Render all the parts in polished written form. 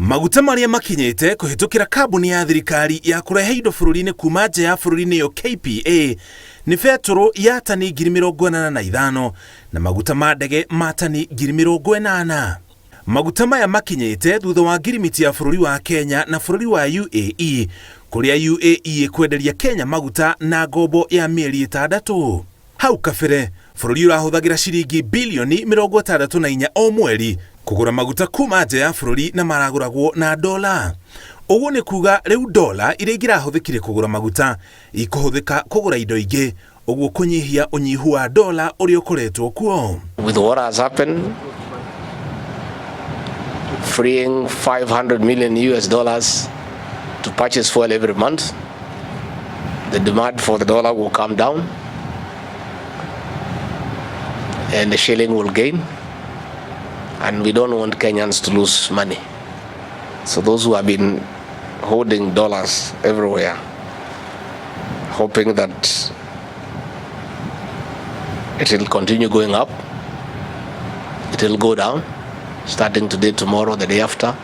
Maguta marĩa makinyĩte kũhĩtũkĩra kambuni ya thirikari ya kũrehe indo bũrũri-inĩ kuma nja ya bũrũri nĩyo KPA nĩ betũrũ ya tani 85,000 na maguta ma ndege ma tani 80,000. Maguta maya makinyĩte thutha wa ngirimiti ya bũrũri wa Kenya na bũrũri wa UAE kũrĩa UAE ĩkwenderia Kenya maguta na ngombo ya mĩeri ĩtandatũ. Hau kabere, bũrũri ũrahũthagĩra ciringi bilioni 64 o mweri kũgũra maguta kuma nja ya bũrũri na maragũragwo na dola. Ũguo nĩ kuga rĩu dola iria ingĩrahũthĩkire kũgũra maguta ikũhũthĩka kũgũra indo ingĩ, ũguo kũnyihia ũnyihu wa dola ũrĩa ũkoretwo kuo. With what has happened, freeing 500 million US dollars to purchase fuel every month, the demand for the dollar will come down and the shilling will gain, and we don't want Kenyans to lose money. So those who have been holding dollars everywhere, hoping that it will continue going up, it will go down, starting today, tomorrow, the day after.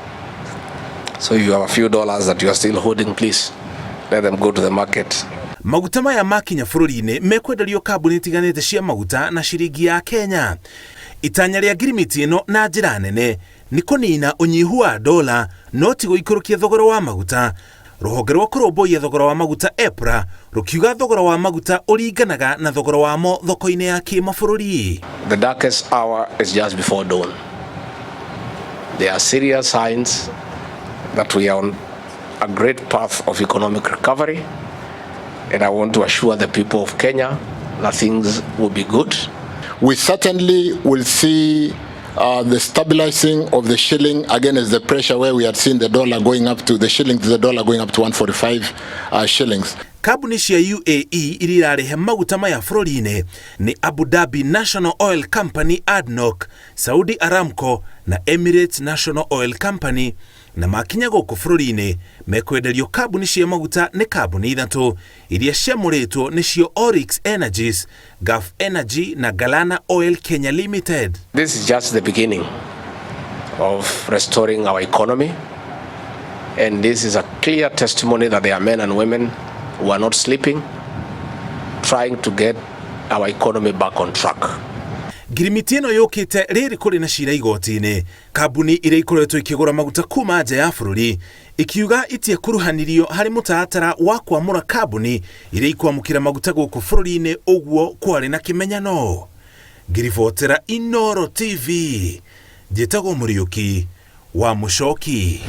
So if you have a few dollars that you are still holding, please let them go to the market. Maguta maya makinya bũrũri-inĩ mekwenderio kambuni itiganĩte cia maguta na ciringi ya Kenya. Itanya rĩa ngirimiti ĩno na njĩra nene nĩ kũnina ũnyihu wa dola no ti gũikũrũkia thogora wa maguta. Rũhonge rwa kũrũmbũiya thogora wa maguta EPRA rũkiuga thogora wa maguta ũringanaga na thogora wamo thoko-inĩ ya kĩmabũrũri. The darkest hour is just before dawn. There are serious signs that we are on a great path of economic recovery, and I want to assure the people of Kenya that things will be good. We certainly will see the stabilizing of the shilling against the pressure where we had seen the dollar going up to the shilling to the dollar going up to 145 shillings. Kambuni cia UAE iria irarehe maguta maya bũrũri-inĩ nĩ Abu Dhabi National Oil Company ADNOC, Saudi Aramco na Emirates National Oil Company, na makinya gũkũ bũrũri-inĩ mekwenderio kambuni cia maguta nĩ kambuni ithatũ iria ciamũrĩtwo nĩcio Oryx Energies, Gulf Energy na Galana Oil Kenya Limited. This is just the beginning of restoring our economy, and this is a clear testimony that there are men and women who are not sleeping, trying to get our economy back on track. Ngirimiti ĩno yũkĩte rĩrĩ kũrĩ na cira igoti-inĩ kambuni iria ikoretwo ikĩgũra maguta kuma nja ya bũrũri ikiuga itiekuruhanirio harĩ mũtaratara wa kwamũra kambuni iria ikwamũkĩra maguta gũkũ bũrũri-inĩ ũguo kwarĩ na kĩmenyano. Ngĩribotera Inooro TV, njĩtagwo Mũriũki wa Mũcoki.